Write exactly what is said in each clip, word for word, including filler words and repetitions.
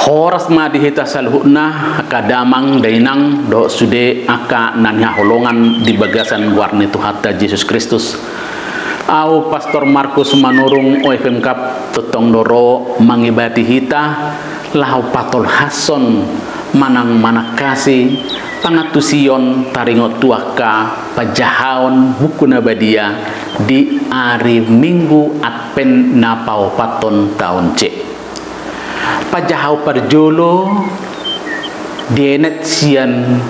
Horas ma di hita saluhutna, angka damang dainang dohot sude angka na hinaholongan di bagasan goar ni Tuhanta Jesus Kristus. Au Pastor Markus Manurung, O F M Cup, tongtong do ro mangibati hita laho patolhashon manang manangkasi pangantusion taringot tu angka panjahaon Buku na Badia di ari Minggu Advent na paopathon taon C. Panjahaon parjolo dienet sian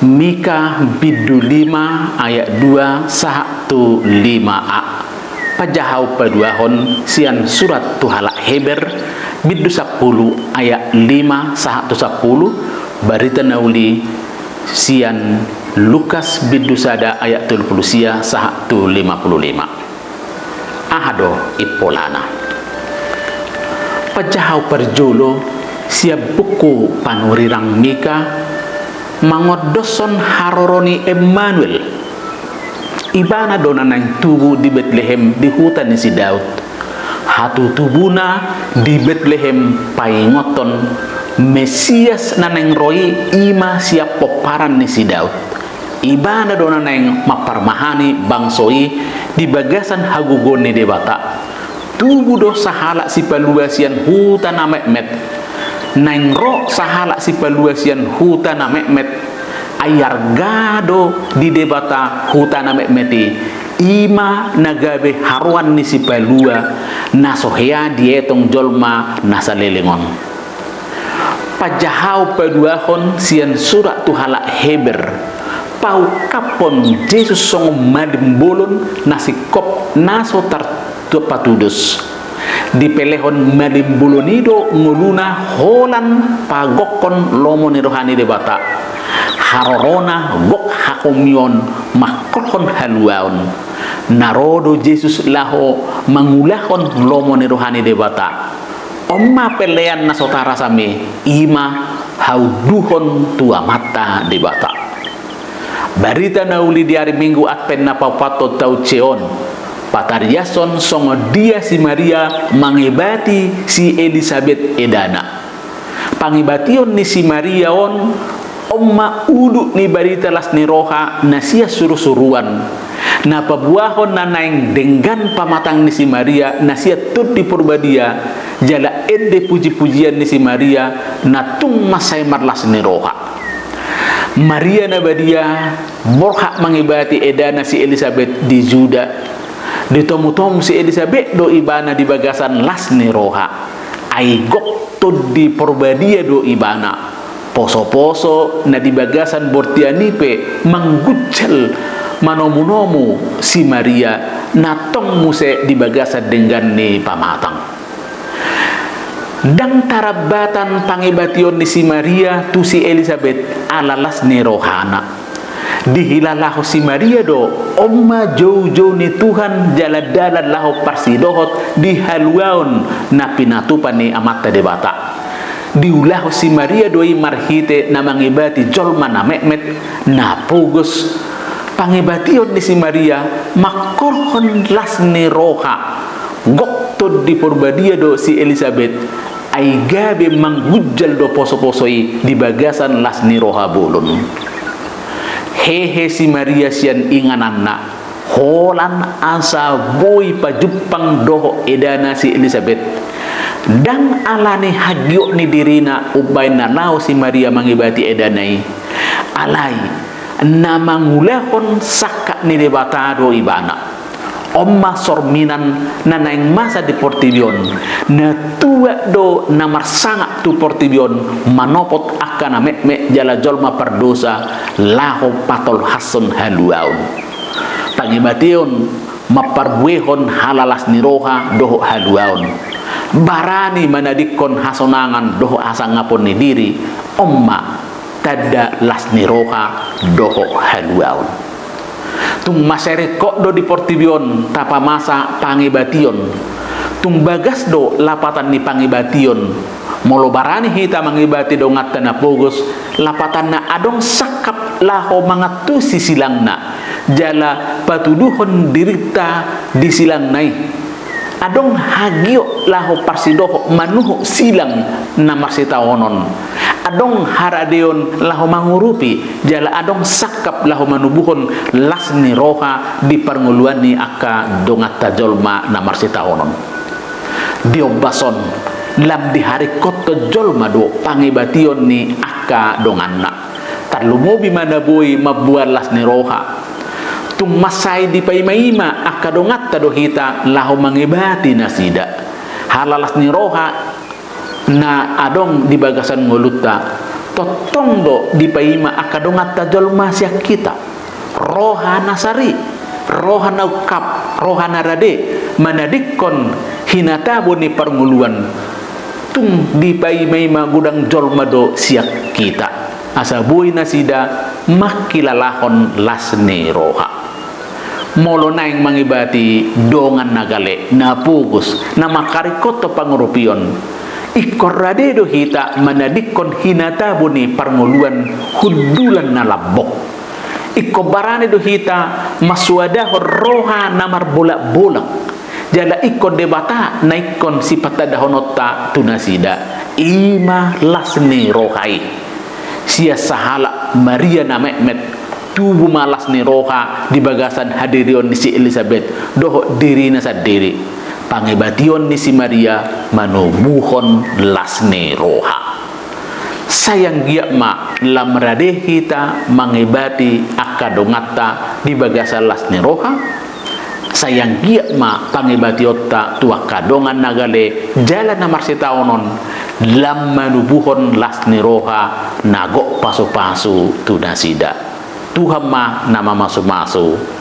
Mika bindu lima ayat dua sahat tu lima a. Panjahaon paduahon sian surat tu halak Heber bindu sampulu ayat lima sahat tu sampulu, barita na uli sian Lukas bindu sada ayat tolu pulu sia sahat tu lima pulu lima. Aha do impolana? Panjahaon parjolo sian buku panurirang Mika mangondoshon haroro ni Emmanuel. Ibana do na naeng tubu di Betlehem di huta ni si Daud. Hatutubuna di Betlehem paingothon Mesias na naeng ro i, i ma sian pomparan ni si Daud. Ibana do na naeng mamparmahani bangso i di bagasan hagogoon ni Debata. Tubu do sahalak sipalua sian huta na metmet. Naeng ro sahalak sipalua sian huta na metmet. Ai arga do di Debata huta na metmet i, i ma na gabe haroan ni sipalua na so hea dietong jolma na saleleng on. Panjahaon paduahon sian surat tu halak Heber paungkaphon Jesus songon malim bolon na singkop na so tarpatudos. Dipelehon malim bolon i do ngoluna holan pagokhon lomo ni roha ni Debata. Harorona gok hahomion mangkorhon haluaon. Na ro do Jesus laho mangulahon lomo ni roha ni Debata. On ma pelean na so tarasam i, i ma haunduhon tu Amanta Debata. Barita na uli di ari Minggu Advent na paopathon taon C on patariashon songon dia si Maria mangibati si Elisabet edana. Pangibation ni si Maria on, on ma uluk ni barita las ni roha na sian surusuruan, na paboahon na naeng denggan pamatang ni si Maria na sian Tondi Porbadia, jala ende pujipujian ni si Maria na tung mansai marlas ni roha. Maria na badia borhat mangibati edana si Elisabet di Juda. Ditomutomu si Elisabet do ibana di bagasan las ni roha. Ai gok Tondi Porbadia do ibana. Posoposo na di bagasan bortian i pe manggunjal manomunomu si Maria, na tong muse di bagasan denggan ni pamatang. Ndang tarambatan pangibation ni si Maria tu si Elisabet ala las ni rohana. Dihilalahon si Maria do, on ma joujou ni Tuhan jala dalan laho parsidohot di haluaon na pinatupa ni Amanta Debata. Diulahon si Maria do i marhite na mangibati jolma na metmet, na pogos. Pangibation ni si Maria mangkorhon las ni roha. Gok Tondi Porbadia do si Elisabet, ai gabe manggunjal do posoposo i di bagasan las ni roha bolon. Hehe si Maria sian ingananna, holan asa boi pajumpang dohot edana si Elisabet. Ndang ala ni hagiot ni dirina umbaen na laho si Maria mangibati edana i. Alai na mangulahon sangkap ni Debata do ibana. On ma sorminan na naeng masa di portibi on, na tuat do na marsangap tu portibi on manopot angka na metmet jala jolma pardosa laho patolhashon haluaon. Pangibation mamparbuehon halalas ni roha dohot haluaon. Barani manadingkon hasonangan dohot hasangapon ni diri, on ma tanda las ni roha dohot haluaon. Tung mansai ringkot do di portibi on tapamasa pangibation. Tung bagas do lapatan ni pangibation. Molo barani hita mangibati donganta na pogos, lapatanna adong sangkap laho mangantusi silangna, jala patuduhon dirinta di silangna i. Adong hagiot laho parsidohot manuhuk silang na marsitaonon. Adong haradeon laho mangurupi, jala adong sangkap laho manubuhon las ni roha di parngoluan ni angka donganta jolma na marsitaonon. Di ombas on, lam diharingkothon jolma do pangebation ni angka donganna. Tarlumobi ma na boi mamboan las ni roha. Tung mansai dipaimaima angka donganta do hita laho mangebati nasida. Ala las ni roha na adong di bagasan ngolunta, tongtong do dipaima angka donganta jolma sian hita. Roha na sari, roha na ungkap, roha na rade, manadingkon hinatabo ni parngoluan. Tung dipaimaima godang jolma do sian hita, asa boi nasida mangkilalahon las ni roha. Molo naeng mangebati dongan na gale, na pogos, na mangharingkothon pangurupion, ingkon rade do hita manadingkon hinatabo ni parngoluan hundulan na lambok. Ingkon barani do hita mansoadahon roha na marbolakbolak. Jala ingkon Debata na ingkon sipatandahononta tu nasida, i ma las ni roha i. Sian sahalak Maria na metmet, tubu ma las ni roha di bagasan hadirion ni si Elisabet dohot dirina sandiri. Pangebation ni si Maria manubuhon las ni roha. Sai anggiat ma lam rade hita mangebati angka donganta di bagasan las ni roha. Sai anggiat ma pangebationta tu angka dongan na gale jala na marsitaonon, lam manubuhon las ni roha na gok pasupasu tu nasida. Tuhan ma na mamasumasu.